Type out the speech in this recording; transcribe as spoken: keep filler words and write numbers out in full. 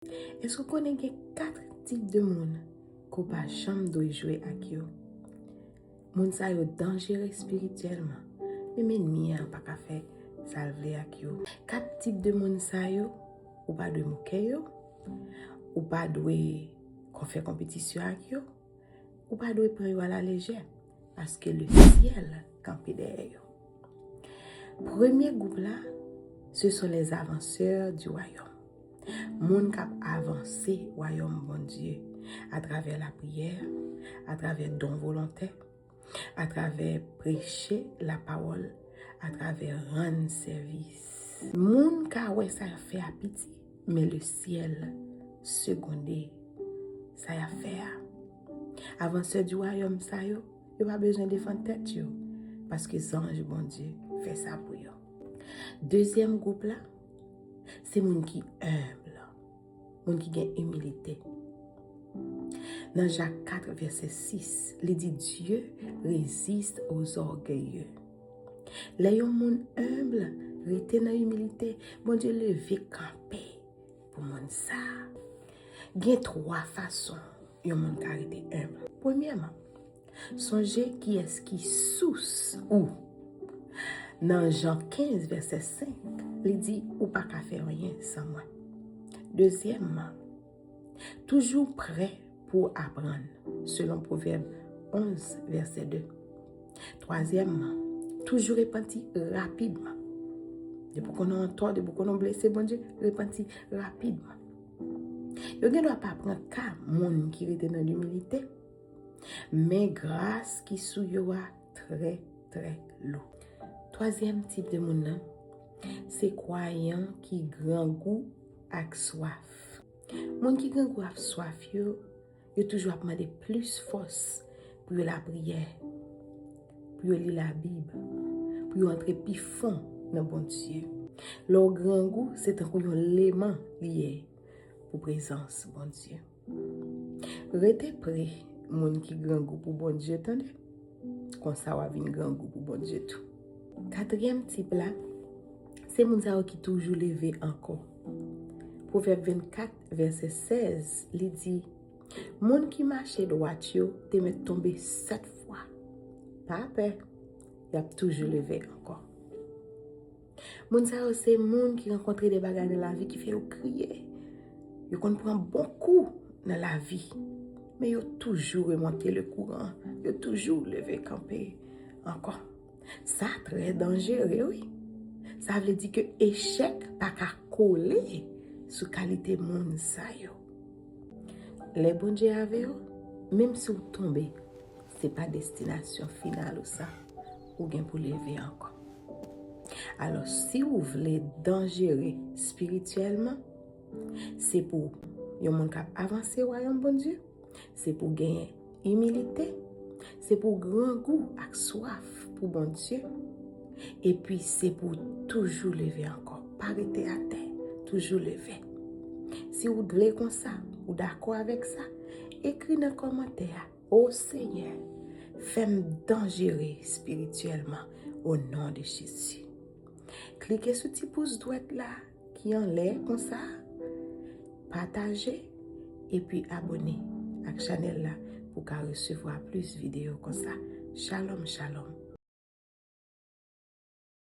Èske w konnen gen kat tip de moun ke w pa janm dwe jwe ak yo? Moun sa yo danjere espirityèlman. Menm ènmi an pa ka fè sa l vle ak yo. Kat tip de moun sa yo, ou pa dwe moke yo, ou pa dwe fè konpetisyon ak yo, ou pa dwe pran yo alalejè, paske lesyèl kanpe dèyè yo. Premye gwoup la, ce sont les avanceurs du royaume. Moun k ap avanse wayòm Bondye atravè lapriyè, atravè don volontè, atravè preche lapawòl, atravè rann sèvis. Moun ka wè sa y ap fè a piti, men lesyèl segonde sa y ap fè a. Avansè di wayòm sa yo, yo pa bezwen defann tèt yo, paske zanj Bondye fè sa pou yo. Dezyèm gwoup la, se moun ki enb, moun ki gen imilite. Nan Jak kat vèsè sis, li di, Dieu résiste aux orgueilleux. Lè yon moun enb, rete nan imilite, Bondye leve kanpe pou moun sa a. Gen twa fason yon moun ka rete enb. Premyèman, sonje kiyès ki sous ou. Nan Jan kenz, vèsè senk, li di, ou pa ka fè anyen san mwen. Dezyèmman, toujou prè pou w aprann, selon Pwovèb onz, vèsè de. Twazyèmman, toujou repanti rapidman. Depi w konnen w antò, depi w konnen w blese Bondye, repanti rapidman. Yo gen dwa pa pran ka moun ki rete nan imilite, men gras ki sou yo a trè, trè lou. Twazyèm tip de moun nan, se kwayan ki grangou ak swaf. Moun ki grangou ak swaf yo, yo toujou ap mande plis fòs pou yo lapriyè, pou yo li Labib, pou yo antre pi fon nan Bondye. Lè w grangou, se tankou yon leman li ye pou prezans Bondye. Rete pre moun ki grangou pou Bondye, tande. Konsa w a vin grangou pou Bondye tou. Katriyèm tip la, se moun sa yo ki toujou leve ankò. Pwovèb vennkat, vèsè sèz, li di, moun ki mache dwat yo te mèt tonbe sèt fwa. Pa pè, y ap toujou leve ankò. Moun sa yo se moun ki rankontre de bagay nan lavi ki fè yo kriye. Yo konn pran bon kou nan lavi, men yo toujou remonte le kouran, yo toujou leve kanpe ankò. Sa trè danjere, wi. Sa vle di ke echèk pa ka kole sou kalite moun sa yo. Lè Bondye avè w, menm si w tonbe, se pa destinasyon final ou sa. Ou gen pou leve ankò. Alò, si w vle danjere espirityèlman, se pou yon moun k ap avanse wayòm Bondye, se pou genyen imilite, se pou grangou ak swaf pou Bondye, epi se pou toujou leve ankò. Pa rete atè, toujou leve. Si w vle konsa, ou dakò avèk sa, ekri nan kòmantè a, O Senyè, fè m danjere espirityèlman, o non de Jezi. Klike sou ti pous dwèt la ki anlè konsa, pataje, epi abòne ak chanèl la pou w ka resevwa plis videyo konsa. Shalom, shalom.